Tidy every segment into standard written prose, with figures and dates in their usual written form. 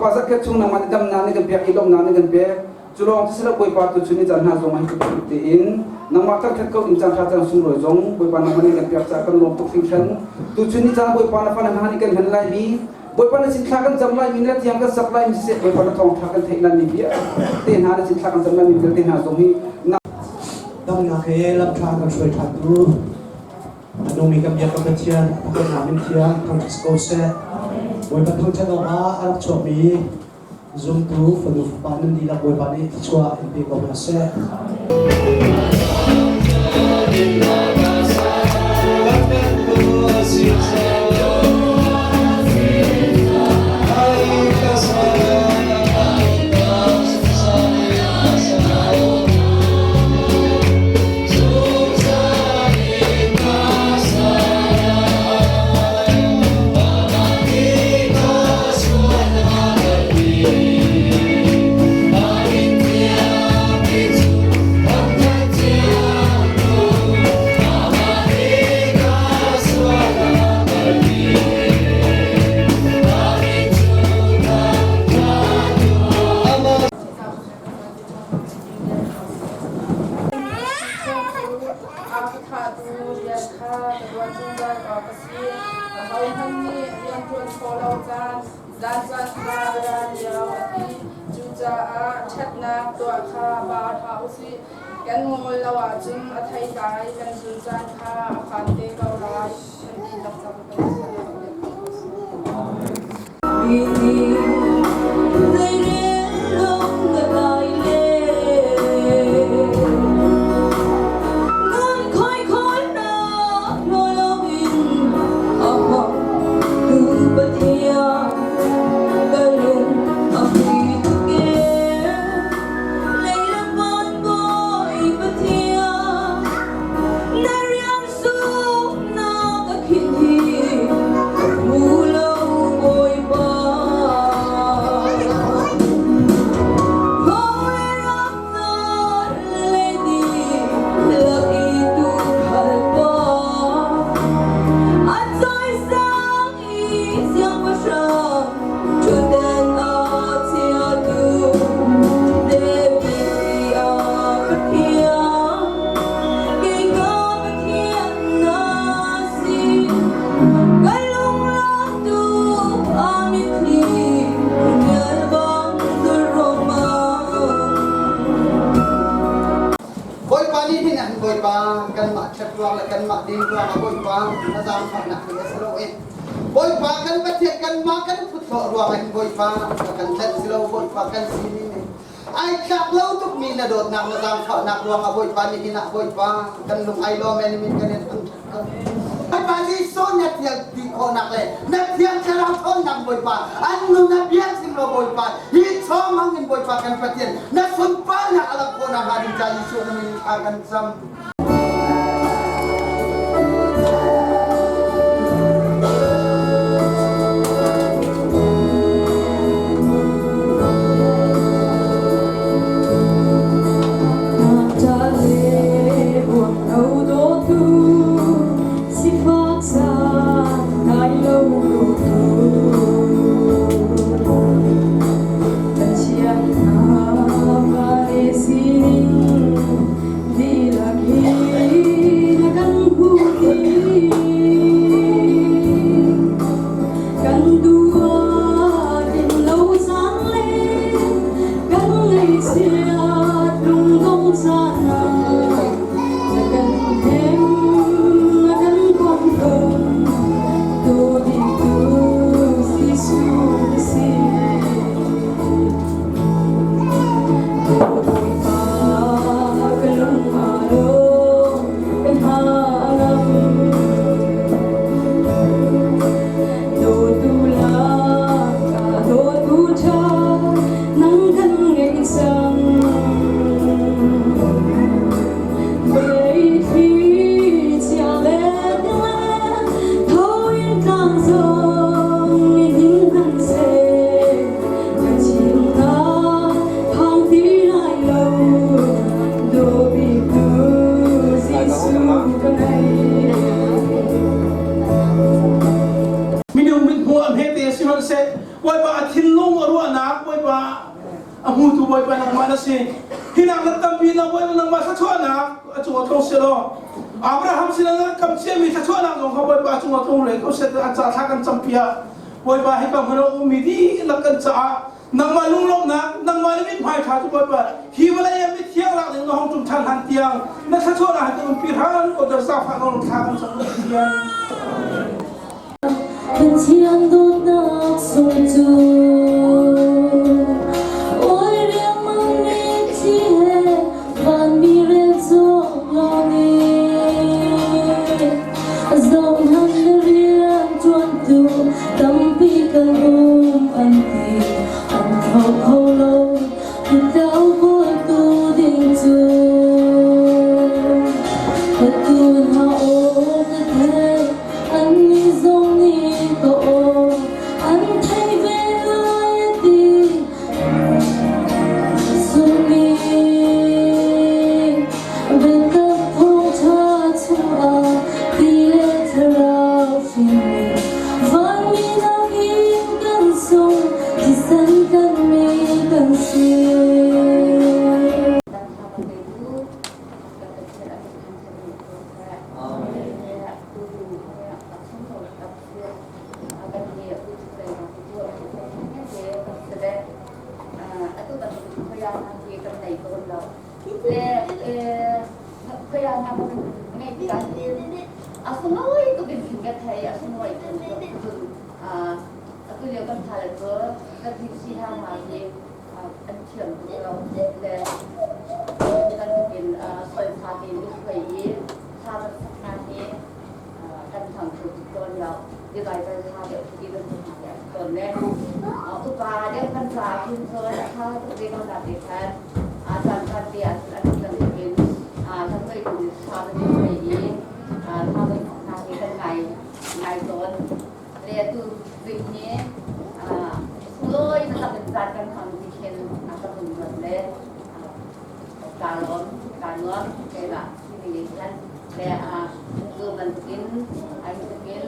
Bawipa zakhat chung nangmah nih damnak nih kan pek i lawmhnak nih kan pek. Cu lawng cu si lo Bawipa tu chun ni caan hna zong ah hi bantuk tein nangmah thangṭhat ko ding caan ṭha caan sunglawi zong Bawipa nangmah nih kan pek caah kan lawm tuk hringhran. Tu chun ni caan Bawipa na fale hna nih kan hman laimi Bawipa na sin thla kan cam laimi na thiang kan sak laimi siseh Bawipa na thawngṭha kan theih laimi vialte hna na sin thla kan cam laimi vialte hna zong hi na Damnak he lamṭha kan hruai ṭhantu a nungmi kan biak kan Pathian pakhatnak min thiang thangṭhat ko seh. Bawipa thangṭhat awkah a rak chuakmi Zumtu fanu fapa nan dihlak Bawipa nih thluachuah in pe ko hna seh. Rian kha ka ṭuan zungzal awk a si. Ahohmanh nih rian ṭuan khawh lo caan, zan caan kha a ra lio a ti. Cucaah ṭhatnak tuah kha ba hlah u sih. Kan ngol lo ahcun a theitlai kan zun caan kha a phan te ko lai. Kan dihlak cang kan Bawipa nih hin an Bawipa kanmah ṭhat ruang le kanmah din ruang ah Bawipa na zaangfahnak hi a si lo i Bawipa kan Pathian kanmah kan phuthlawh ruang ah hin Bawipa na kan tlanh si lo Bawipa kan sining nih ai tlak lo tukmi na dawtnak na zaangfahnak ruang ah Bawipa nihin ah Bawipa kan lung ai lawm e nimin kan in thangṭhat ko. Bawipa Jesuh na thiang ti khawhnak le na thiang thlarau ṭhawnnak Bawipa an nun ah bia chim law Bawipa hi chawng hang in Bawipa kan Pathian na sunparnak a langh khawhnak hnga ding ca Jesuh na min thla kan cam. Minung mithmuh a hmete a si maw? Sihmanhseh Bawipa a thinlung a ruahnak Bawipa a hmutu Bawipa nangmah na si. Hinak lam tampi na Bawipa nangmah thluachuahnak a cungah tlung selaw Abraham sinah na kam ciami thluachuahnak zong kha Bawipa a cungah tlung re ko seh an ca thla kan campiak. Bawipa hika hmun a ummi dihlak kan caah nangmah lunglawmhnak nangmah nih mithmai ṭha cu Bawipa hi vawlei ah mithiang lak ding na hong ṭum ṭhan hlan tiang na thluachuahnak he kan umpi hram ko dar zaangfah nawl thla kan cam Pathian. Pathian dawtnak sung cu Oi riangmang mitthli he vanmi rel cawk lawng i Zohhmanh na rian ṭuantu tampi kan um an ti an tho kho lo tutau kawltu ding cu ka tu hna aw ka theih annih zong nih ka aw an theih ve lai a ti Zummi biatak thawngṭha chungah ti le thlarau fimmi vanmi nakin kan sung thisen kan mi kan si. Atu bantuk khuaiahnak hi kan nei tawn lo. Le khuaiahnak kan ngeih tikah hin a sunglawi tuk in khin ka thei, a sunglawi tuk cun atu lio kan fale cu kan si hang hna hi an thiam tuk lo. Le bantukin solfa tein i hruai i thla kan sak hna hi kan hmang kho tuk tawn lo. Bible tha deuh khi bantuk hna hi a si tawn le upa deuh kan ca khin cun a tha tuk ve ko na te khan caan caan te ah cun an bantukin kan ngeitu nih tha kan i hruai i tha kan hna hi kan ngai ngai tawn. Le atu zing hi sunglawi taktak in caan kan hmang ti khin a ka hun ruat le kaa lawm kaa nuam keimah sining in khan le cu bantukin ai bantukin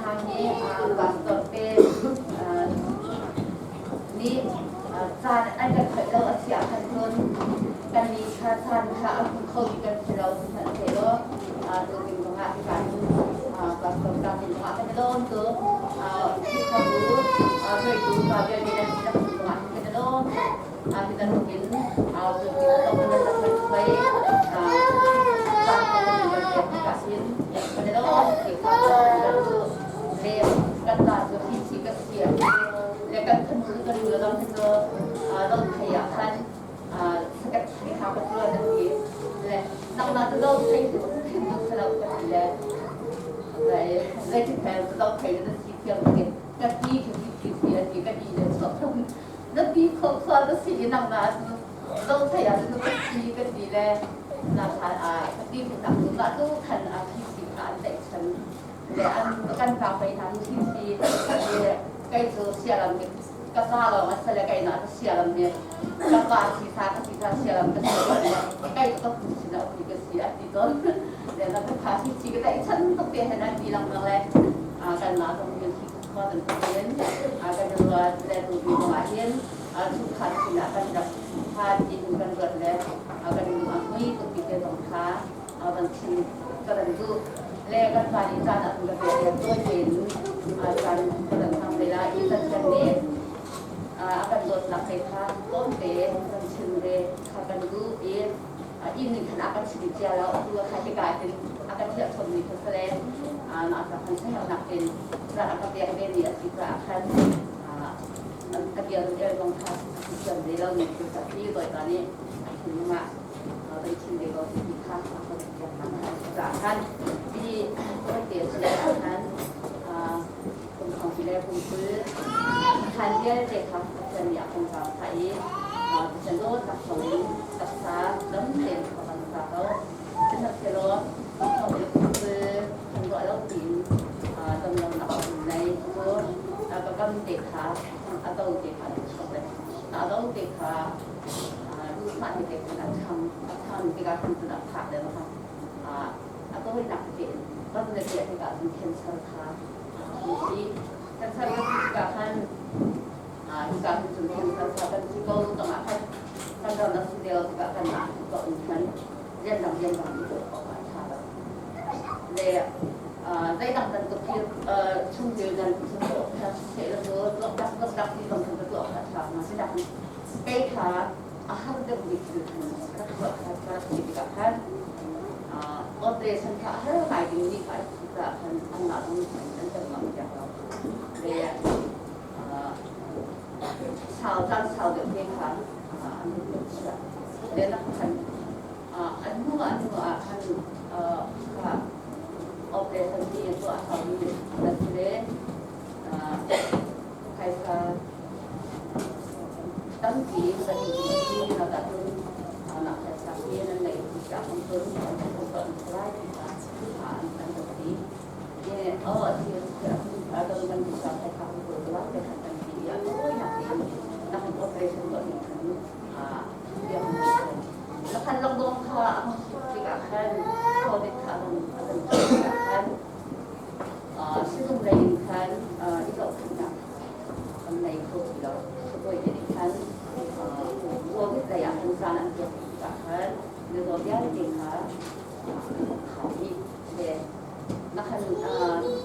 hna hi pastor te nih caan an kan khalh lo a si ah khan cun kan nih kha caan kha a hmu kho mi kan si lo sihmanhsehlaw tu ding zongah hika hin pastor ta ding zongah kan i lawm tuk Khrihfabu hruaitu pa vialte nan si zongah kan i lawm hi bantukin Na ti kho khual na si i nangmah cu zohthei ah cun na si ka ti le na khan a ka ti tak tu mah tu khan a phi si kha an tlaihchan le an kan pa pei hna hi si kei cu sialam nih ka pa lawng a si le kei na ka sialam nih ka pa si sa ka si sa sialam ka si le kei cu ka pu sin a ka si a ti tawn le na ka kha si si ka tlaihchan tuk te hen an ti lengmang le kan mah zong hi bantukin kan ruat le tupi zongah hin chungkhar sinah kan rak phan ti kan ruat le kan lung a hmui tuk ti te zong kha van chim ka van duh le kan pa nih caan a kan pek le tawi tein caan kan hmang ve la i Pathian nih a kan dawtnak he kha tlawmte kan chim ve kha kan duh i inn nih khan a kan chim cia lo atu a kha hika hin a kan thiah chommi kha sale na ka kan sahernak in ca a ka pek ve mi a si caah khan a bia el zong kha a thiam ve lo mi thil ka si Bawipa nih a thinlung ah kan chim ve ko ti kha a kan piak hna caah khan hi tawite chung ah khan kum thong le kum 20 khan vialte kha Pathian nih a kan zaangfah i Pathian dawtnak thawngin taksa dam tein khua kan sa ko. Sihmanhsehlaw kum thong le kum 20 kan ruah lo tiin damlonak a um nei cu ka kam te kha a do te kha an chok le a do te kha duhsah te khan a chang a chang tikah khan cun a phak le kha a tawinak te in ban le te tikah cun cancer kha si cancer ka si. Hika hin cun cancer kha kan si ko zongah khan kan ram a si lio tikah kan mah ko in khan rian dang rian dang i tuah awk ah a ṭha lo. Le zeidang bantuk thil chungthil dan seh ti zong kan tuah kha a ṭha hnga. Sinak kei kha a har deuhmi thil khan rak tuah kha ka rak si tikah khan operation kha a har ngai dingmi kha a si caah khan anmah zong an kan ngam piak lo. Le sau caan sau deuh te kha an hun chiah. Le nak khan an hnu ah hnu ah khan kha operation hi tuah a haumi an si le phaisa tampi kan i nak ahcun nak phaisa hi nan neih tiah kan tun kan tuah lai ti kha an kan ti. Oh a si a dong kan ti sa phaisa kan kawl lai te khan kan ti i a tawinak tein nak kan operation tuah ning khan na khan longdong kha a hung suk tikah khan COVID kha a hung a kan tikah khan sizung lei in khan i zohkhenhnak kan nei kho ti lo. Sibawi te nih khan COVID lei ah khan caan an pek tikah khan mizaw vialte kha kha dih le na khan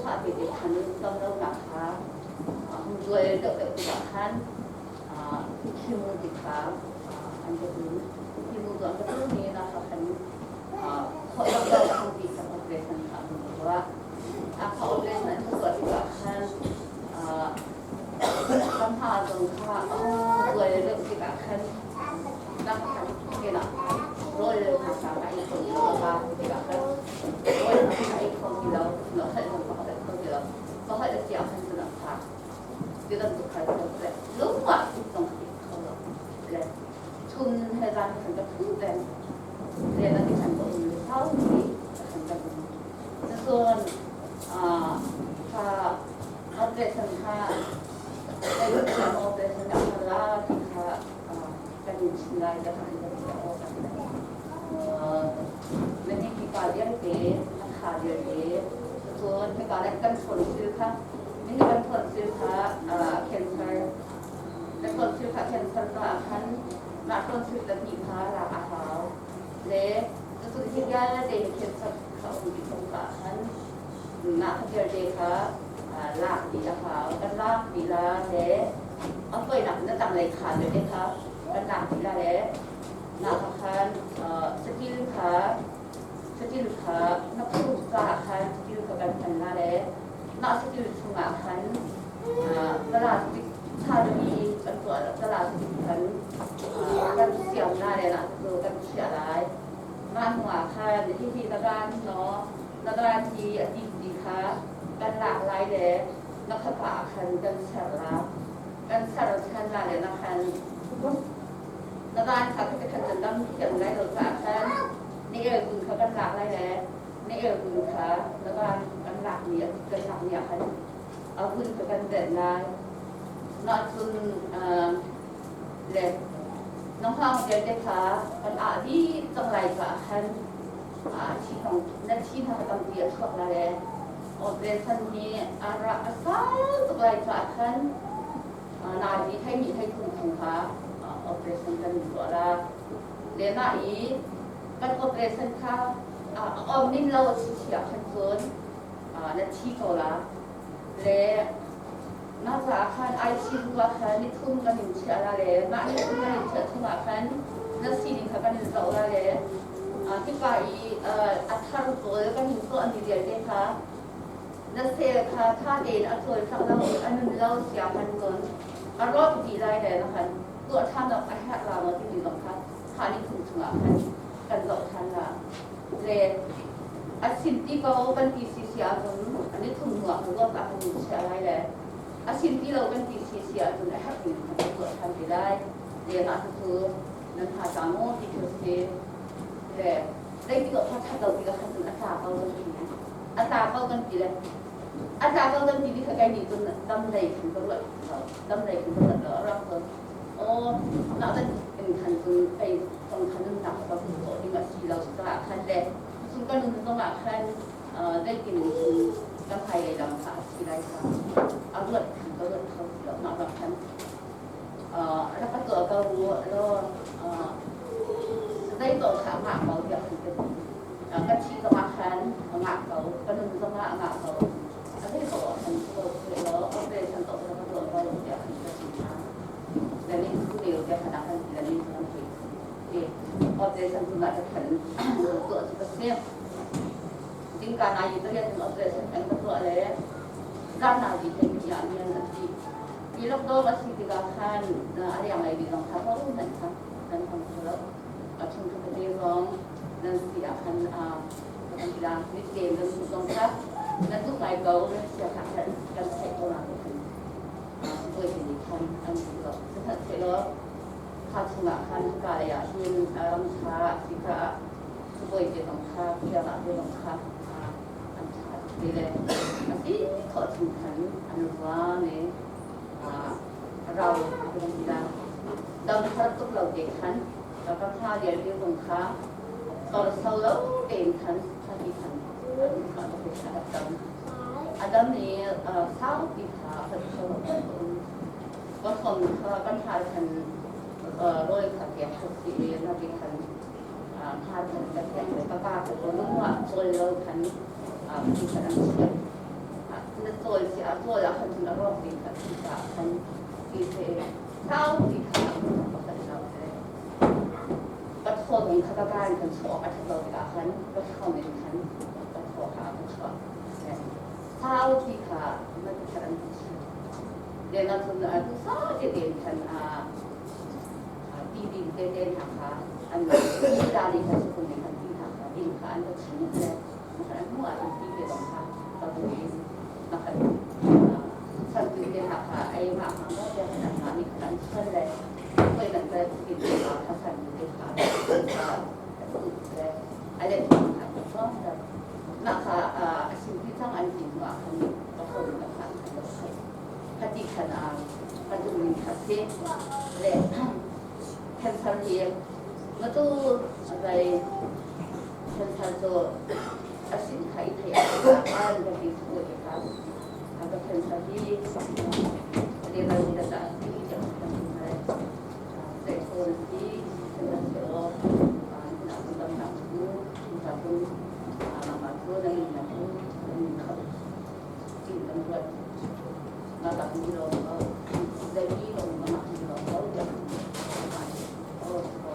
fa te te khan dam lonak kha hung zual deuh deuh tikah khan Khimu ti kha an ka tu. Khimu cu an ka tu ni na kha khan khawh lo lo an ti kha operation kha an tuah. A kha operation an tuah tikah khan kan ha zong kha a hung zual deuh tikah khan na khan ke na rawl hmasa ka ei kho ti lo ka tikah khan rawl ka ei kho ti lo, no hal zong ka hal kho ti lo. Ka hal a siah khan cun a phak. Ti bantuk kha le lungah zong ka ti kho lo le chun he zan khan ka thu peng le na ti khan ka um le sau ti khan ka um cun kha operation kha kai operation ka la ti kha kan in chin lai ka khan ka ti o ka na hi ki ka vialte na kha vialte cun hika le kan phone thil kha Nihin kan tonsil kha cancer na tonsil kha cancer caah khan mah tonsil pahnih kha lak a hau le cucu hi vialte hi cancer kha um dih ko caah khan mah kha vialte kha lak dih a hau. Kan lak dih la le a poinak na tanglei kha vialte kha kan lak dih la le mah kha khan satil kha satil kha na phur caah khan satil kha kan hman la le mah satil chungah khan plastic tharmi kan tuah plastic khan kan siam na le nah cu kan chiah lai. Mah hnuah khan hihi na van no na van hi a ti ti kha kan lak lai le na khapa ah khan kan ser la kan ser than la le na khan na van kha kha khan kan dam thiam lai lo caah khan ni el kun kha kan lak lai le na elhun kha na van kan lakmi kan lakmi ah khan a hun kha kan benh lai. Mah cun le na hngawng vialte kha kan ah dih cang lai caah khan thi thong na thi hna kha tampi a chuak la le operation hi a ra a sau tuk lai caah khan nazi thei nih thei thum chung kha operation kan tuah la. Le mah i kan operation kha a om ning lo a si si ah khan cun na thi ko la. Le mah caah khan ICU ah khan ni thum kan in chiah la le mah ni thum kan in chiah chung ah khan na sining kha kan in zoh la le hika i a thar pawl kan in tuahmi vialte kha na sel kha tha tein a cawlcangh lo a nun lo sia khan cun a rawt dih lai le na khan tuah ṭhan awk a herh la maw timi zong kha kha ni thum chungah khan kan zoh ṭhan la. Le a sin ti ko kan ti si si ahcun ni thum hnuah kan zawt ah kan in chiah lai le a sin ti lo kan ti si si ahcun a herh ning kan tuah ṭhan te lai. Le mah cu nan ha ta maw ti khi si. Le zeitik ah ṭhat lo ti kha cun a tla ko kan ti a tla ko kan ti le a tla ko kan ti ti kha kai nih cun dam lei khan ka ruat lo dam lei khan ka ruat lo a rak cun aw mah ban in khan cun kei tong khan nunnak ka hmuh khawh ding a si lo caah khan le cun ka nun zongah khan zeitin cun ka hmailei lam kha a si lai kha a ruat khan ka ruat kho ti lo mah bak khan. Rak ka tuah ko u law zei paoh kha a ngah ko tiah kan ti. Ka thi zongah khan a ngah ko, ka nun zongah a ngah ko. A zei paoh ah khan ko law operation tuah rak ka tuah ko tiah kan ka chim hna. Lani cu lio tiah khan ah kan ti lani cu kan ti. Operation cu mah khan tuah cu ka si. Dingka na yi pariat in operation kan ka tuah le zan na yi thei mi ah nian an ti. Ti lockdown a si tikah khan a riang lei mi zong kha ho hmanh kha nan hong kho lo. A chung ka te zong nan si ah khan kan ti la mit te nan zong kha nan duh ngai ko nan sia kha kan theih ko na khan voi te nih khan an duh lo. Sihmanhsehlaw kha chungah khan hika lei ah hin ram ṭha si caah sibawi te zong kha khiangah te zong kha an ṭha tuk le a si khawh chung khan an ruang i rau kan ti la dam har tuk lo te khan ka kha vialte zong kha torso lo tein khan kha ti khan an kha ka kha dam adam i saupi kha kan so um kan som kha kan har khan roi kha ke kha si na ti khan kha khan ka ke ka pa ka ko lung wa chol lo khan ti khan an chiah na chol si a chol a khan chun a rok ti kha ti ka khan ti se sau ti kha ka lo se ka tho dong kha ka kan kan cho a tha lo ka khan ka thom in khan ka tho kha ka cho sau ti kha na ti khan an chiah Then cun atu sa tete khan ti din tete hna kha an ti da nih khan sukun nih khan ti hna kha din kha an va chim le makhan an hmuh ahcun ti te zong kha ka bu in makhan san tu te hna kha ei ma ma mo te khan an mah nih khan an chuan le koi nan te ti te kha kha san tu te kha tu le a le kha ka chuang mah kha a sim ti cang an ti hnu ah khan ka phone ka kha Khati khan ah ka duhmi kha si. Le cancer hi matu vai cancer cu a sin kha i thei a an ka ti su te kha ka cancer hi le ral da ta si ti kan ti sai phone si cancer si o na dam na ku ta kun ma ma tu na ni na ku ni kha tin kan ruat na tak ni lo ko dai ni lo ma ma ni lo ko ya o ko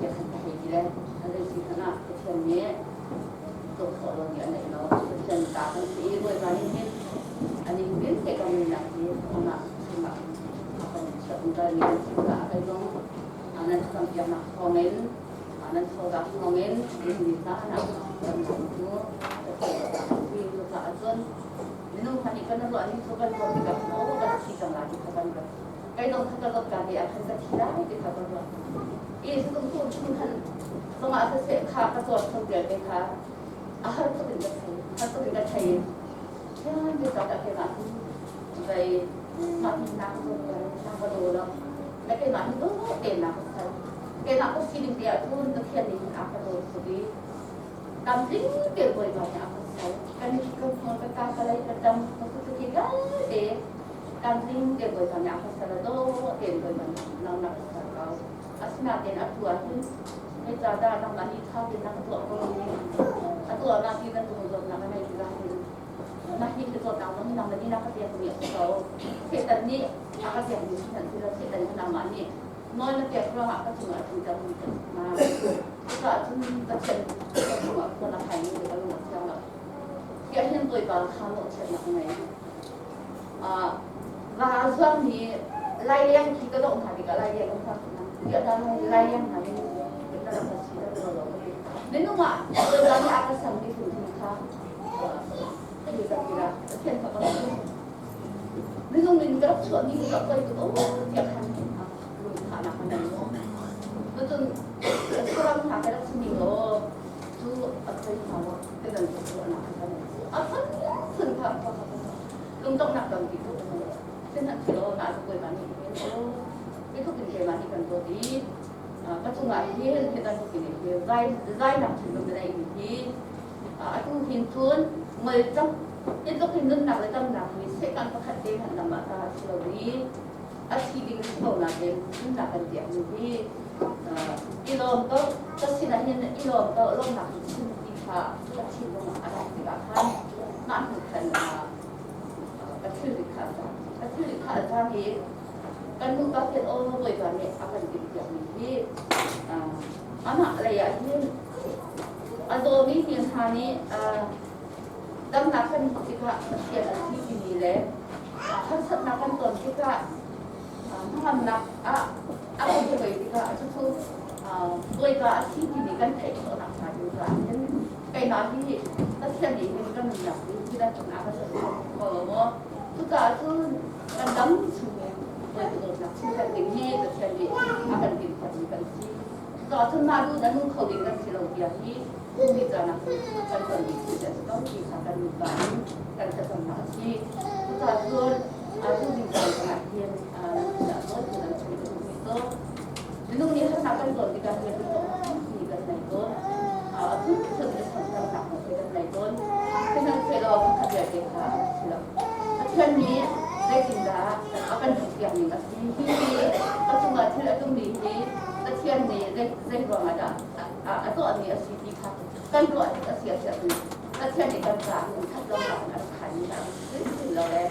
ya khan ta hei le a si khana pathian ne to kho lo ni an nei lo pathian ta kan si roi ba ni hin ani bin te ka min nak ni ama ma akan sa unta ni si ka kai dong anan kam piak nak thongin nan thodak thawngin ni ta na kan cu caah cun minung khan i kan ruah ni cu kan ruah tikah o kan thi cang lai ti kha kan ruat kai dong kha ka ruat ka te ah khan ka thi lai ti kha ka ruat i sung tu chung khan zongah ka se kha ka tuar thong vialte kha a har tuk in ka thei har tuk in ka thei thian te ta ke ma vai ma na ko na ka do lo na ke ma hi do te na ka sal ke na ko feeling te ah cun Pathian nih hin a ka dawt tuk i tamtling te Bawipa nih a ka sal kan kan hmur ka ta ka lei ka dam ka ku khi vialte tamtling te Bawipa nih a ka sal a daw tein Bawipa nih nang na ka sal ko asinain a tu ah hin hei ca dah nangmah nih ṭha tein na ka tuah ko a tuah nak hi bantuk zawtnak a ngei tikah hin na hi ka zawtnak zong hi nangmah nih na ka pek mi a si ko Satan nih a ka pek mi si hmanh silo Satan cu nangmah nih nawl na pek ruangah ka cungah a tlunter mi ka si hna. Cucaah cun Pathian ka cungah khuan a khaimi cu ka lung a thiang lo. Tiah hin Bawipa kha mawhchiatnak ngei. Va zuang mi laileng khi ka dawh hna tikah laileng kan fak hna. Tiah dah laileng hna nih ka rak si dah lo lo. Minung ah Bawipa nih a ka sammi phunphun kha ka ti la Pathian kha ka Minung in ka rak chuahmi ka koi tuk o tiah khan lungthahnak a nei maw? Cun saram hna ka rak simi law cu a khoi hna maw ti bantuk ruahnak a kan a phun phun kha lungdonghnak tampi cu sihmanhsehlaw na cu bawipa nih hin o hi tluk in keimah nih kan dawt i ka cungah hin hi bantuk in hi zai zainak thinlung na neih hi atu hin cun ngol cang hi tluk hin nunnak le damnak hi sehkan pakhat te hmanh lam ah ta si lo i. A thi ding si ko nain nunnak kan pekmi hi i lawm ko. Ka sinah hin i lawm ko, lawmnak in chim ti kha ka thinlung ah a rak tikah khan mah hnu khan ka thilri kha a cang. Ka thilri kha a cang i kan nu ka khin aw Bawipa nih a kan timhpiakmi hi amah lei ah hin a dawmi mi hna nih damnak kan hmuh tikah Pathian a si timi le harsatnak kan ton tikah hnangamnak ah a kan hruai tikah cucu Bawipa a si timi kan theih khawhnak hnga ding caah hin keimah hi Pathian nih hin ka nunnak hi hi bantuk a ka ser ko lo maw? Cucaah cun kan dam chung Bawipa dawtnak chimter ding hi Pathian nih a kan timhtuahmi kan si. Cucaah cun mah duh na nung kho ding kan si lo tiah hi mi canak kan ton ding thil a si ko ti kha kan nupa in kan thlacamnak a si. Cucaah cun atu ding caan zongah hin nan sinah nawl nan chim ka duhmi cu minung nih harnak kan ton tikah hin tampi kan nei tawn. A phunphun i sonhtarnak hi kan nei tawn. Sihmanhsehlaw pakhat vialte kha a si lo. Pathian nih zeitindah a kan duhpiak ning a si? Hi a cungah thil a tlungmi hi Pathian nih zei ruangah dah a tuahmi a si ti kha kan ruah tik a si a si ahcun Pathian nih kan caah hin khat lo in a rak khanmi a si lo le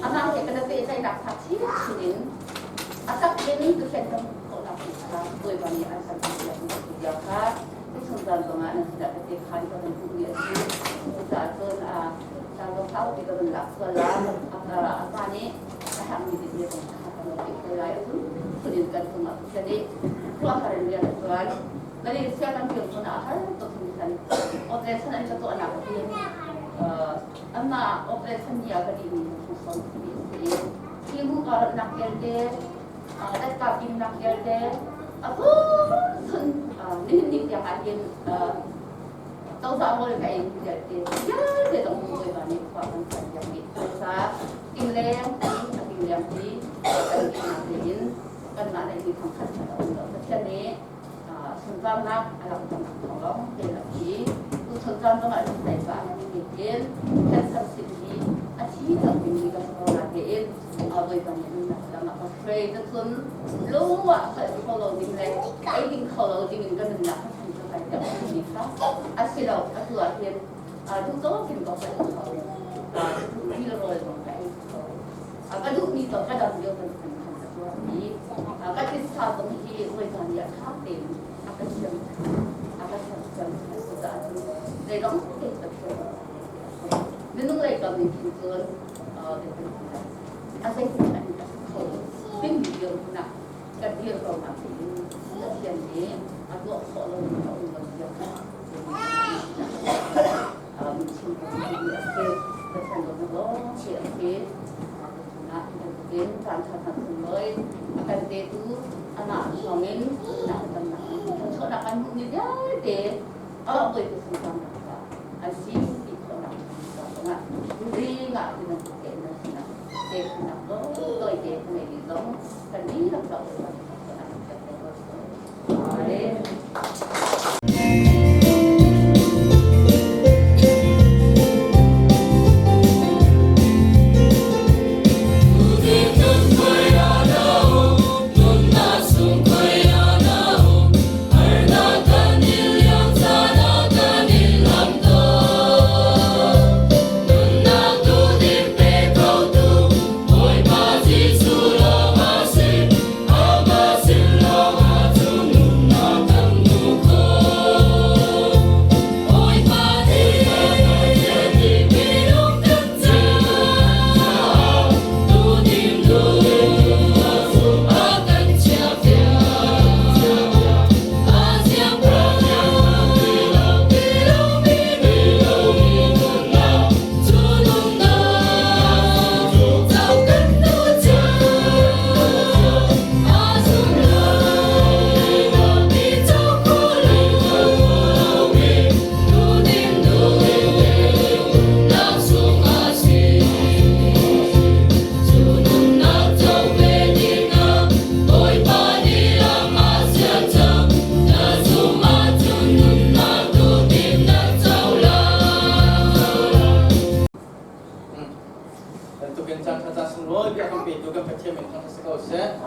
amah he kan i pehtlaihnak fak chinchin in a tak in Pathian kan hmuh khawhnak ding kha Bawipa nih an kan tuahpiakmi a si tiah kha tuchun caan zongah nan sinah tehte khaan ka van duhmi a si. Cucaah cun caan zong saupi ka van lak sual la a pa nih a herhmi ding kong kha kan rak pek te lai. Cun phun in kan cungah Pathian nih khuaruahhar in rian a ṭuan. Malaysia kan dir hmun ah har tuk hringhran. Operation an ka tuahnak hin amah operation ni ah ka dihmi hi thong sawm a si i hi hmuka ratnak vialte datka pimnak vialte a phunphun nihin ni tiang ah hin cozah rawl ka ei vialte vialte zong Bawipa nih khua kan khan piak dih. Cucaah tingleng a tingleng hi kan dihnak tein kanmah lei hi thangkhat khat a um lo. Pathian nih sunparnak a langhternak thawng lawng te a si. Tuchun caan zongah lungtlai pah a mi hin cancer sin hi a thi cang dingmi kan si ko na tein Bawipa nih nunnak lam a ka hruai. Cun lungah kal kho lo ding le ei ding kho lo ding in ka nunnak ka chan cu kai tiang mi kha a si lo. Atu ah hin duh tawk in ka holh kho. Duhmi rawl zong ka ei kho. Ka duhmi zong ka dam lio bantukin khan ka tuah i ka titsa zong hi Bawipa nih a ṭha tein a ka thiam a ka sersiam cucaah cun zeidang te Pathian minung lei kam in khin cun a zeitin an a si kho dingmi dirhmun ah ka dir ko na tiin Pathian nih a tuah khawh lo mi a um lo tiah chim ka duhmi a si. Pathian dawtnak lawng khi a si. Ah bantukin caan ṭha hna sunglawi a kan petu amah thawngin nak damnak thluachuahnak kan hmuhmi vialte a Bawipa sunparnak caah an si ti khawhnak zongah ring ah ti bantuk tein nan sinah peknak tawi te ka ngei zong kan dihlak caah Bawipa thluachuahnak kan pek ko. Amen. Bawipa Jesuh lawng a si. Bantukin caan ṭha caan sunglawi bia kan petu kan Pathian min thangṭhat si ko seh.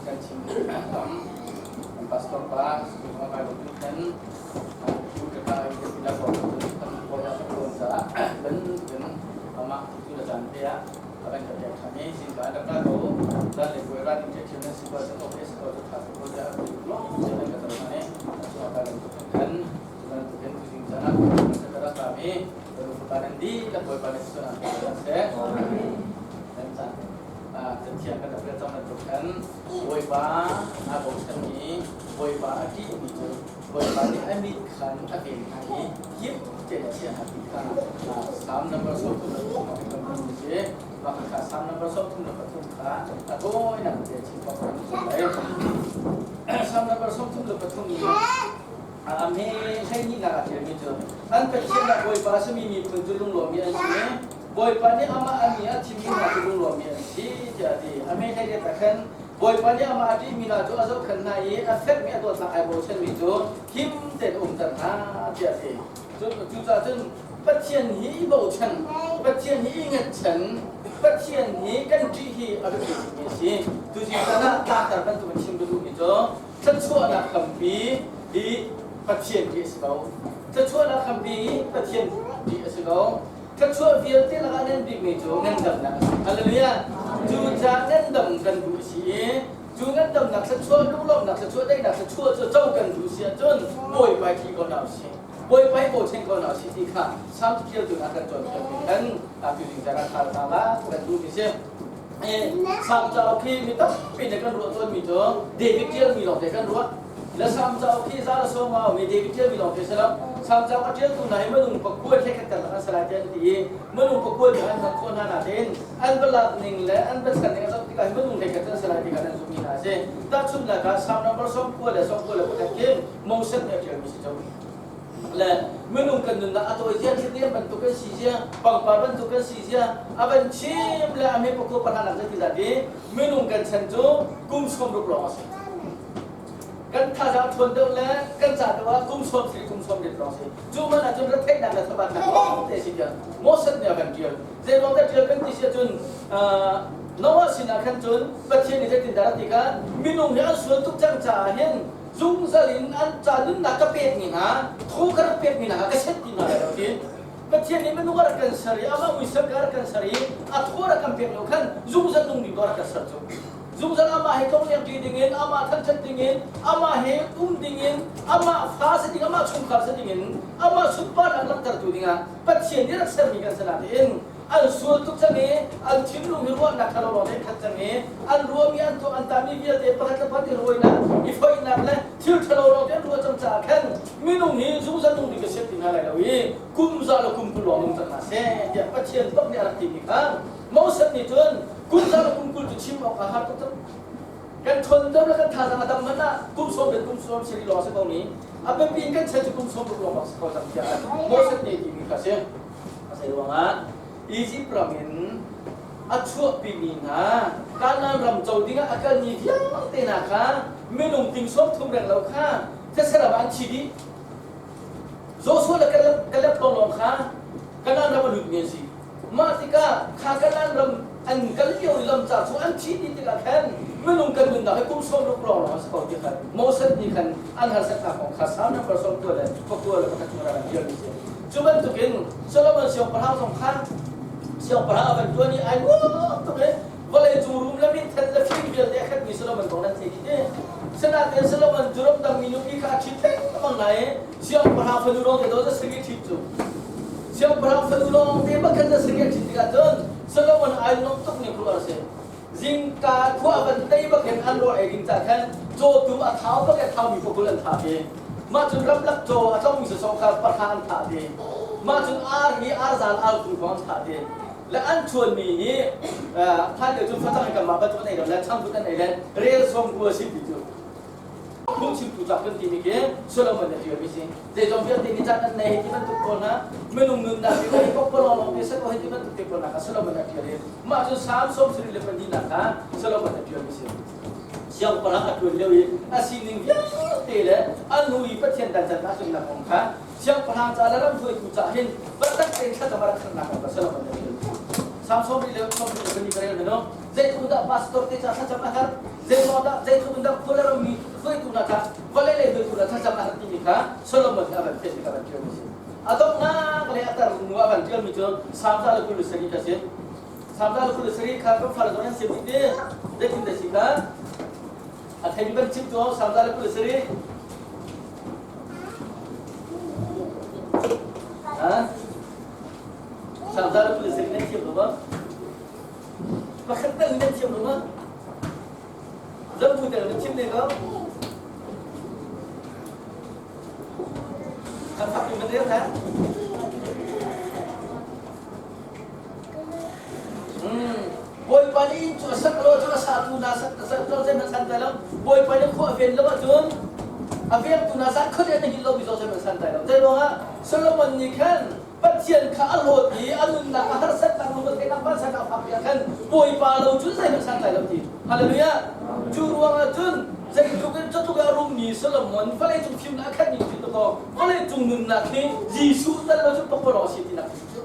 Kan chim tam kan pastor pa school zong kai bantuk khan tu ka ka in kan pila ko kan ko ya ka tuan caah bantukin amah tu la caan te ah a kan ka pek ṭhan i zingka an rak ra ko zan le puai ra ding ṭhiamṭhiam nan si ko cun okay si ko cu ṭha ko tiah a ti lawng te kan ka co hna i a cungah kai bantuk khan cu bantukin tuzing caan ah kan rak ra mi Fapa nan dihlak Bawipa nih sual an pe hna seh. Nan caan cathiang kan rak rel cang bantuk khan Bawipa aa bochanmi Bawipa a ṭihmi cu Bawipa nih a mit khan a ven hna i him tein a chiah hna ti kha Salm number 33 ah kan hmuh si. Mah kha Salm number 33 kha a tawinak te chim kong kan lai. Salm number 33 i A hme hleihnih ah a ṭialmi cu an Pathian ah Bawipa a simi miphun cu lunglawmmi an si. Bawipa nih amah a mi a thimmi hna cu lunglawmmi an si tiah a ti. A hme hleiriat ah khan Bawipa nih amah a ṭihmi hna cu a zohkhenh hna i a fekmi a dawtnak ai bochanmi cu him tein a umter hna tiah a ti. Cucaah cun Pathian hi i bochan, Pathian hi i ngatchan, Pathian hi kan ṭih hi a biapi tukmi a si. Tuzing caan ah tlangtar bantukin chim ka duhmi cu Thluachuahnak hrampi hi Pathian ṭih a si ko. Thluachuahnak hrampi hi Pathian ṭih a si ko. Thluachuah vialte lakah nan bikmi cu ngandamnak a si. Hallelujah! Cucaah ngandam kan duh a si i cu ngandamnak thluachuah, lunglawmhnak thluachuah, daihnak thluachuah cu co kan duh si ahcun Bawipa ṭih ko hna usih. Bawipa hi bochan ko hna usih ti kha Salm caṭialtu nih a kan cawnpiak ning khan tu zing caan ah ṭha hna la kan duhmi si. Salm cauk hi mi tampi nih kan ruah tawnmi cu David ṭialmi lawngte kan ruah. Le Salm cauk hi za le sawm a ummi David ṭialmi lawngte si lo. Salm cauk a ṭialtu hna hi minung pakua hlei khat karlak an si lai tiah an ti i minung pakua nih an hman khawh hna nain an va lak ning le an va chan ning a zoh tikah hi minung hlei khat an si lai ti kha an zumhmi hna a si. Tahchunhnak ah Salm number 91 khi Moses nih a ṭialmi si cu. Le minung kan nunnak a tawi zia thil bantuk kan si zia pangpar bantuk kan si zia a van chim le a me pakua pahra nak zeiti zat i minung kan chan cu kum 60 lawng a si. Kan thazaang ṭhawn deuh le kan ca deuh ah kum 90 kum 80 lawng si. Cu man ahcun retheihnak le thabatnak lawng te si tiah Moses nih a kan ṭial. Zeiruang dah ṭial kan ti si ahcun Noah sinah khan cun Pathian nih zeitindah a ti kha minung hi an sual tuk cang caah hin zungzal in an ca nunnak ka pekmi hna thaw ka rak pekmi hna ka set ti hna lai lo ti. Pathian nih minung a rak kan ser i amah muisam ka rak kan ser i a thaw rak kan pek lo khan zungzal nungmi ko rak kan ser cu. Zungzal amah he tlongleng ṭi dingin, amah thangṭhat dingin, amah he um dingin, amah fa si ding, amah chungkhar si dingin, amah sunparnak langhtertu dingah Pathian nih rak sermi kan si nain an sual tuk cang i an thinlung hi ruahnak ṭhalo lawng in khat cang i an ruahmi an tuak an tami vialte pakhat le pakhat i ruainak i foihnak le thil ṭhalo lawng te an ruah cang caah khan minung hi zungzal nung ding ka siam ti hna lai lo i kum za le kum 20 lawng nung cang hna seh tiah Pathian bak nih a rak timi kha Moses nih cun kum za le kum 20 cu chim awk a har tuk cang. Kan ṭhawn le kan thazaang a dam hmanh ah kum sawm le kum sawm sari lawng a si ko ni. A biapi in kan chan cu kum 60 lawng bak si ko cang tiah Moses nih timi kha a si. A zei ruangah Egypt ram in a chuahpimi hna Kanaan ram co dingah a kalmi vialte hna kha minung ting 30 reng lo kha thetse ram ah an thi dih. Joshua le Caleb lawnglawng kha Kanaan ram a lutmi an si. Mah tikah kha Kanaan ram an kal lio i lam ca cu an thi dih tikah khan minung kan nunnak hi kum 60 lawng lawng a si ko ti kha Moses nih khan an harsatnak kong kha Salm number 91 chung ah rak ṭialmi a si. Cu bantukin Solomon siangpahrang zong kha siangpahrang a van ṭuan i ai nuam tuk i vawleicung rum le minthen le fim vialte a khatmi Solomon kong nan thei dih ti. Sinain Solomon cu ramdang mi nupi kha a ṭhit lengmang hna i siangpahrang fanu lawng te dawh za sagi ṭhit cu. Siangpahrang fanu lawng te bak khan za sagi a ṭhit tikah cun Solomon ai nuam tuk ning khua a si. Zingka khua van tei bak hin an rawl ei ding ca khan cawtum a thau bak i a thaumi pakul an thah ve. Mah cun ramlak caw a tlongmi sawsawh kha pahra an thah ve. Mah cun ar hi arzal ar-ku kong an thah ve. Le an chuanmi hi hlan lio cun facang in kanmah bantuk an ei lo le changvut an ei le rel 90 a si ti cu. Phungchimtu tlak kan timi khi Solomon a ṭialmi si. Zeizong vialte nih caan an nei hei ti bantuk pawl hna, minung nunnak hi hei pokpalawng lawng te seh hei ti bantuk te pawl hna kha Solomon a ṭial i mah cu Salm 72 kha Solomon a ṭialmi si. Siangpahrang a ṭuan lio i a sining vialte le a hnu i Pathian dantatnak cungnak kong kha siangpahrang ca le ramhruaitu ca hin biatak tein thlacam a rak khannak kong kha Solomon a ṭial. Sam 21 kan i rel meno. Zeitluk dah pastor te ca thlacam a har, zeitluk dah zeitluk dah khual ram mi hruaitu hna ca vawlei lei hruaitu hna thlacam a har timi kha Solomon nih a van fian tik a van ṭial mi si. A donghnak le a tar nu a van ṭial mi cu Salm 127 kha si. Salm 127 kha kan fale zong an sim dih ti. Zeitin dah si kha? A theimi van chim tu Salm 127. Ha? Salm 127 nan thiam lo ma? Pakhat tal nan thiam lo ma? Zambu tel nan chim ne ko. Kan fak in van rel ha? Bawipa nih inn cu a sak lo cu a satu na sak sak lo zei hmanh san tai lo. Bawipa nih khua a ven lo ahcun a vengtu na san khuate na hil lomi zong zei hmanh san tai lo. Zei ruangah Solomon nih khan Pathian kha a hlawt i a nunnak a harsatnak lungretheihnak vansannak a phak ah khan Bawipa lo cun zeihmanh santlai lo ti. Hallelujah. Cu ruangah cun zeitluk in cutluk a rummi Solomon vawlei cung fimnak a khatmi cu kaw vawlei cung nunnak hi Jesuh tal lo cu pakpalawng a si tinak cu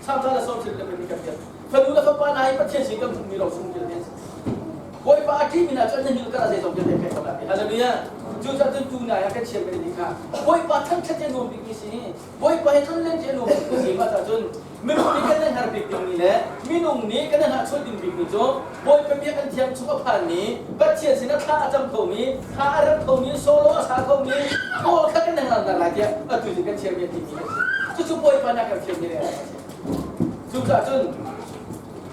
Samsa le sawm le kan kan Fanu le fapa hna hi Pathian sin kan hmuhmi ro sung vialte an si. Bawipa a ṭihmi hna cu an hngilh kar ah zeizong vialte pek ko lai. Hallelujah. Cucaah cun tu nai ah kan chiar mi kha Bawipa thangṭhat hi a nuam bikmi si. Bawipa he tlonlen cu a nuam bik mi si. Mah cah cun minung nih kan har bik dingmi le minung nih kan hah chuah ding bikmi cu Bawipa bia kan thiam chung a phanmi Pathian sinah thla a cam khomi thla a rem khomi solo a sa khomi pawl kha kan hal hna lai tiah atu cu kan chiar mi timi kan si. Cucu Bawipa nih a kan fialmi le a si. Cucaah cun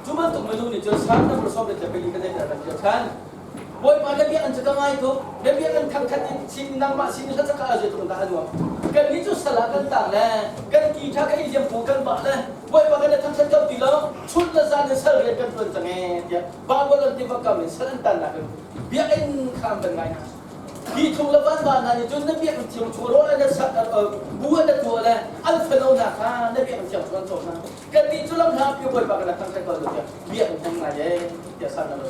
cu bantuk minung nih cun Salm number 24 kan zei kan tial ṭhan. Bawipa na bia an cu ka ngai tuk, na bia kan thangṭhat in sin nangmah sin hla caka a tuk dah a nuam. Kan nih cu sal ah kan tang le kan ki ṭha kan i liam ko kan bah le Bawipa kan i thangṭhat ko ti lo chun le zan in sal rian kan ṭuan cang ee tiah Babylon tiva kam in sal an tannak in biakinn kha an van ngai hna. Hi thung le van hna nih cun na biakinn thiang chung rawl an sak bu an tuah le an fano hna kha na biakinn thiang chung an cawm hna. Kannih cu lam hla pi Bawipa kan thangṭhat ko lo tiah biakinn kan ngai ee tiah san na lo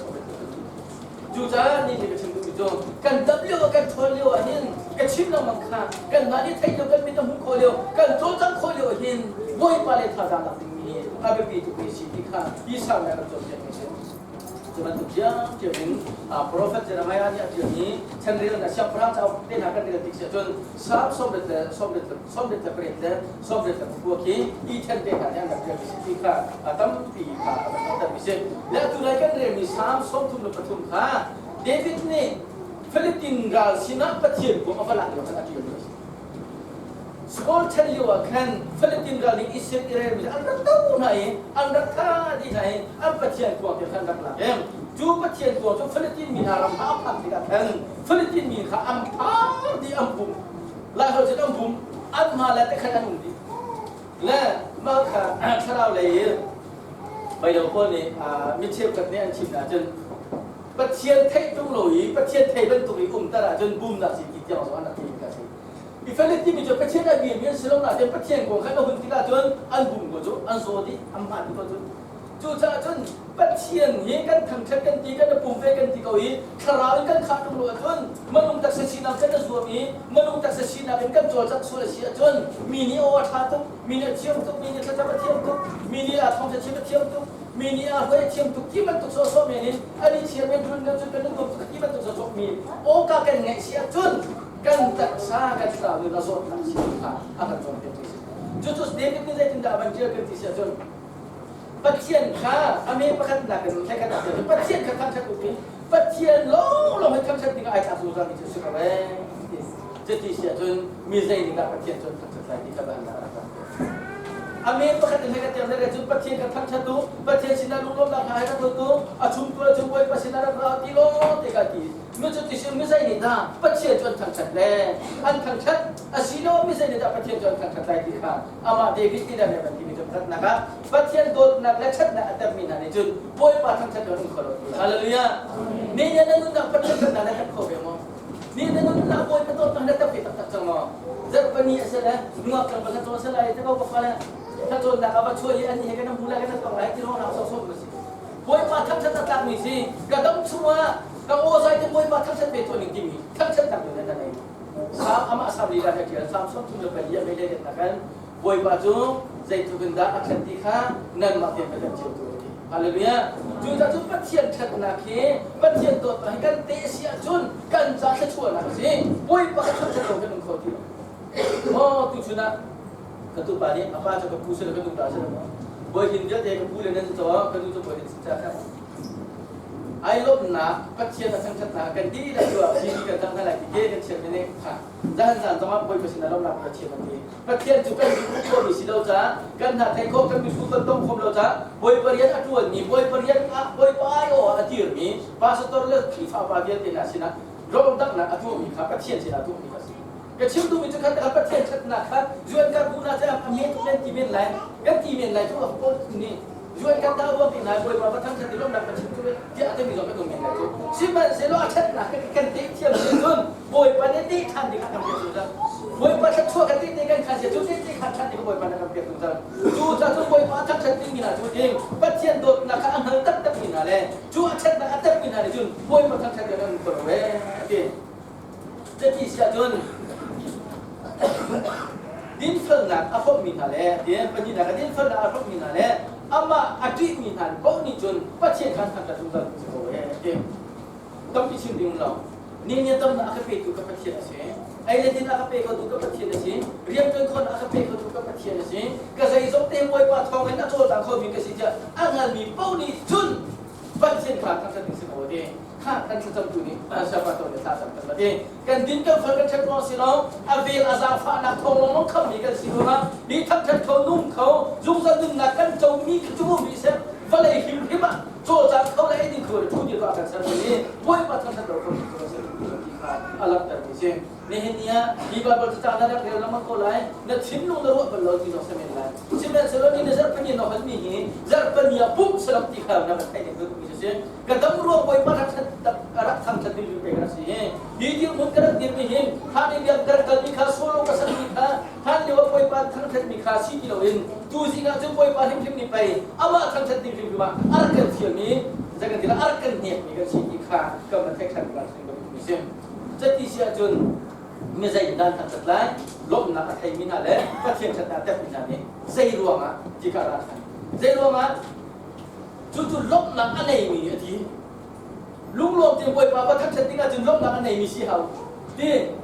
Cucaah ni nih ka chim duhmi cu kan dam lio ah kan ṭhawn lio ah hin ka chim lengmang kha kanmah nih theih lio kan mit a hmuh khawh lio kan cawlcangh khawh lio ah hin Bawipa le thazaang lak dingmi a biapi tukmi si ti kha hi sang kan cawnpiak mi si. Cu bantuk ṭhiamṭhiam in Profet Jeremiah nih a ṭialmi chanrelnak siangpahrang cauk te hna kan rel tik si ahcun Salm 88 le 89 khi i ṭhen te hna nih an rak ṭialmi si ti kha tampi kha a van langhtermi si. Le atu lai kan relmi Salm 33 kha David nih Philippine ral sinah Pathian kong a va lak lio khan a ṭialmi a si. Saul chan lio ah khan Philippine ral nih Israel mi an rak do hna i an rak tha dih hna i an Pathian kuang te khan rak lak i cu Pathian kuang cu Philippine mi hna ram kha a phak tikah khan Philippine mi kha an phar dih an bum Laiholh cun an bum an hma le te khan an um dih le mah kha thlarau lei i Bailo pawl nih mi cheukhat nih an chim hna cun Pathian theih tung lo i Pathian thei bantuk i umter ahcun bumnak si ti tiang zong an rak ti ka si. I Philip timi cu Pathian a biami an si lo nain Pathian kong khan a hun tikah cun an bum ko cu an zaw dih an hmaan ko cu. Cucaah cun Pathian hi kan thangṭhat kan ti kan i pum ve kan ti ko i thlarau in kan khah ṭung lo ahcun minung taksa sinak kan i zuam i minung taksa sinak in kan cawlcangh sual a si ahcun mi nih aw a ṭha tuk mi nih a thiam tuk mi nih thlacam a thiam tuk mi nih a thawngṭha chim a thiam tuk mi nih a hruai a thiam tuk ti bantuk sawhsawh men in an i thiam men ṭun cun kan i nuam tuk ti bantuk sawhsawh mi awka kan ngaih si ahcun kan taksa kan thlarau nun a zawtnak si kha a kan cawnpiak mi si. Cucu David nih zeitindah a van ṭial kan ti si ahcun Pathian kha a me pakhat nak in thlai khat ah Pathian kha thangṭhat u Pathian lawnglawng hi thangṭhat ding ah ai tlak zungzal mi cu si ko ee. Cuti si ahcun mi zei nih dah Pathian cu an thangṭhat lai ti kha van rak rak a me pakhat in hei ka tiang le cun Pathian kan thangṭhat u Pathian sinah lunglawmhnak hna he rak lut u a chungtu le chung Bawipa sinah rak ra ti law te ka ti mi cu ti mi zei nih dah Pathian cu an thangṭhat le an thangṭhat asilo mi zei nih dah Pathian cu an thangṭhat lai ti kha amah David nih dah van timi cu pakhatnak ah Pathian dawtnak le ṭhatnak a termi hna nih cun Bawipa thangṭhat lo an um kho lo Hallelujah ni na nunnak Pathian ṭhatnak na ṭhat kho ve maw Ni na nunnak Bawipa dawtnak na ṭap ve taktak cang maw Zarhpini a si le nuak tlangval na cawn si lai te ko ka le thlacawnnak ah va chuah i an he kan hmu lai kan tong lai ti ruangah sawsawm na si Bawipa thangṭhat a tlakmi si ka dam chungah ka aw zai te Bawipa thangṭhat ve tuah ning timi thangṭhatnak nun na nei. Sam amah sam lila he ṭial Sam 34 a mei le na kan Bawipa cu Zeitluk in dah a ṭhat ti kha nanmah tein va ṭan cio tu a ti. Hallelujah. Cucaah cun Pathian ṭhatnak hi Pathian dawtnak hi kan te si ahcun kan ca thluachuahnak a si. Bawipa ka ṭhat lo kan um kho ti lo. Maw tuchun ah ka tupa nih a pa cu ka pu si lo ka nu ta si lo maw bawihin vialte ka pu le nan caw ka nu cu bawihin si ca ai lawmhnak Pathian a thangṭhatnak kan dihlak cu ah hi kan thang hna lai ti ke kan chiat mi nih kha zan zan zongah Bawipa sin ah lawmhnak Pathian a ti. Pathian cu kan duh khawhmi si lo caah kan hna thei khawh kan mithlu kan tong khom lo caah Bawipa rian a ṭuanmi Bawipa rian ah Bawipa aiawh ah a dirmi pastor le Khrihfa upa vialte hna sinah rawldanghnak a tuahmi kha Pathian sinah a tuahmi kha a si. Ka chim duhmi cu khat kha Pathian ṭhatnak kha zuan ka bu na cu a me tuk nan ti men lai kan ti men lai cu a pawl nih zuan kan dah ruang ti nai Bawipa va thangṭhat i lawmhnak ka chim cu tiah a timi zong kan um men lai cu sihmanhsehlaw a ṭhatnak kan teh thiam si cun Bawipa nih teh ṭhan ding a kan pek zungzal. Bawipa thluachuah kan teh te kan khan sia cu teh te khan ṭhan ding Bawipa nih a kan pek zungzal. Cu ca cu Bawipa a thangṭhat dingmi hna cu ding Pathian dawtnak kha a hngal taktakmi hna le cu a ṭhatnak a tepmi hna nih cun Bawipa thangṭhat ding an um ko lo ee a ti. Cuti si ahcun dinfelnak a hrawmmi hna le ti pahnihnak a dinfelnak a hrawmmi hna le amah a ṭihmi hna paoh nih cun Pathian kha an thangṭhat zungzal si ko ee a ti. Tampi chim ding lo. Ni ni tamnak a ka petu ka Pathian a si. Ei le din a ka pe khotu ka Pathian a si. Rian ṭuan khawhnak a ka pe khotu ka Pathian a si. Ka zeizong te Bawipa thawng in a cawlcang khomi ka si tiah a hngalmi paoh nih cun Pathian kha thangṭhat ding si ko a ti. Kha kan thlacamtu nih siapa to nih thla cam kan ti. Kan din kan fal kan ṭhet ruang si lo, a vel a zaangfahnak thawng lawng khammi kan si ruangah hi thangṭhat kho nung kho zungzal nunnak kan comi cu mi seh vawlei hrimhrim ah cawlcang kho le eiding kho le thu dir ko a kan ser mi Bawipa thangṭhat lo kho mi cu si ti kha a langhter mi si. Nihin ni ah hi Bible cacang na rak rel lengmang ko lai, na thinlung na ruah bal lo ti zong si men lai. Sihmanhsehlaw ni na zarhpini na hon mi hi zarhpini ah pumh salam ti kha na van theih ding duhmi si. Ka dam ruang Bawipa rak thangṭhat ding pe ka si. Hi dirhmun ka rak dirmi hin hlan i biak ka rak kalmi kha solo ka sakmi kha hlan lio ah Bawipa thangṭhatmi kha si ti loin tuzing ah cun Bawipa hrimhrim nih pei amah thangṭhat ding hrimhrim ah a rak kan fialmi zei kan ti lai a rak kan hnekmi kan si ti kha kan van theih ṭhan kan si. Cuti si ahcun mi zeitindah an thangṭhat lai? Lawmhnak a theimi hna le Pathian ṭhatnak a tepmi hna nih zei ruangah ti kha a ra ṭhan. Zei ruangah? Cucu lawmhnak a neimi nih a ti. Lunglawm tein Bawipa va thangṭhat ding ahcun lawmhnak a neimi si hau. Ti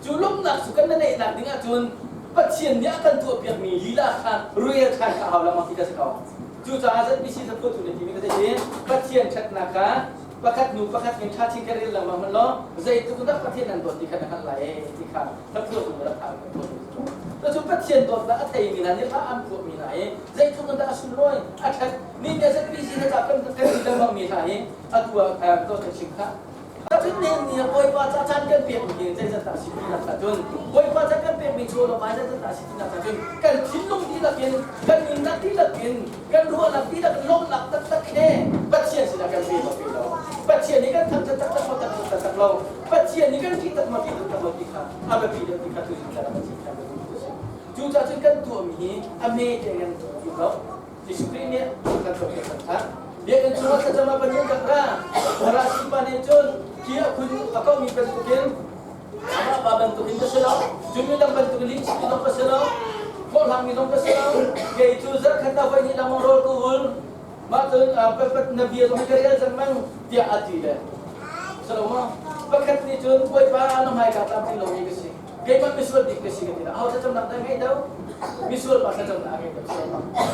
cu lawmhnak cu kan neihnak ding ahcun Pathian nih a kan tuahpiakmi lila kha rel ṭhan kha a hau lengmang ti ka si ko. Cucaah ZBC zaphuatu nih timi ka theih i Pathian ṭhatnak kha pakhat hnu pakhat in ṭha chin ka rel lengmang hmanh law zeitluk dah Pathian nan dawt ti kha na hngalh lai ee ti kha hlaphuahtu rak hal kan tuah mi cu Pathian dawtnak a theimi hna nih hla an phuahmi hna hi zeitluk dah a sunlawi a ṭhat ni ne ZBC na ca kan kan ti lengmang mi hna hi atu ah dawt kan chim kha Cun nen ni ah Bawipa ca caan kan pekmi hi zeizat dah si ti nak cun Bawipa ca kan pekmi chaw le vai zeizat dah si ti nak cun kan thinlung dihlak in kan nunnak dihlak in kan ruahnak dihlak in lawmhnak taktak he Pathian sinah kan pe lo pe lo Pathian nih kan thangṭhat taktak maw taktak taktak lo Pathian nih kan ṭih tak maw ṭih taktak lo ti kha a biapi deuh ti kha tuzing caan ah kan chim ṭhan ka duh ti a si. Cucaah cun kan tuahmi hi a hme te kan tuah lo. Jesuh Khrih nih kan tuahpiak kan kha. Biakinn chungah thlacam ah Pathian kan ra. Farasi pa nih cun khi a khun a komi bantukin amah pa bantukin ka si lo, cun midang bantukin lihchimmi zong ka si lo, hlawhhlangmi zong ka si lo. Kei cu zarhkhat ah voi hnih lengmang rawl ka ul. Mah cun na bia zong hi ka rel lengmang tiah a ti le. Salomo pakhat nih cun Bawipa na hmaika tlamtling lomi ka si. Keimah misual bik ka si ka ti dah. Aho thlacamnak dah ngei deuh? Misual pa thlacamnak a ngei deuh si.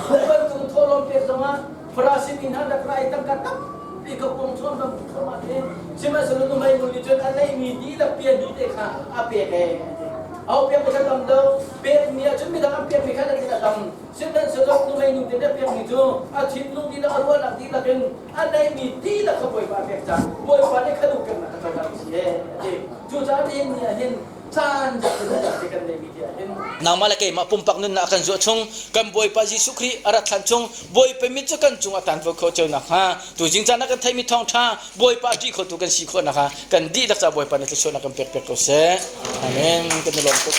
Cu bantuk thawhlawm pek zongah Farasi mi hna rak ra i tangka tampi ka pong chuam ram thluahmah te. Sihmanhsehlaw nuhmei nu nih cun a neihmi dihlak piahmi te kha a pek ee. Aho pek mi kha tam deuh? Pekmi ahcun midang an pekmi kha na tin a tam. Sihmanhsehlaw nuhmei nu te nih a pekmi cu a thinlung dihlak a ruahnak dihlak in a neihmi dihlak kha Bawipa a pek caah Bawipa nih kha duh peknak kha cohlan a si ee a ti. Cucaah nihin ni ah hin caan te kan neihmi te ah hin Nangmah le keimah pumpak nunnak kan zuah chung kan Bawipa Jesuh Khrih a rat hlan chung Bawipa mit cu kan cung a tanvo kho cio nakhnga tuzing caan ah kan theihmi thawngṭha Bawipa a ṭih khotu kan si khawh nakhnga kan dihlak ca Bawipa nih thluachuahnak kan pek piak ko seh. Amen. Kan i lawm tuk.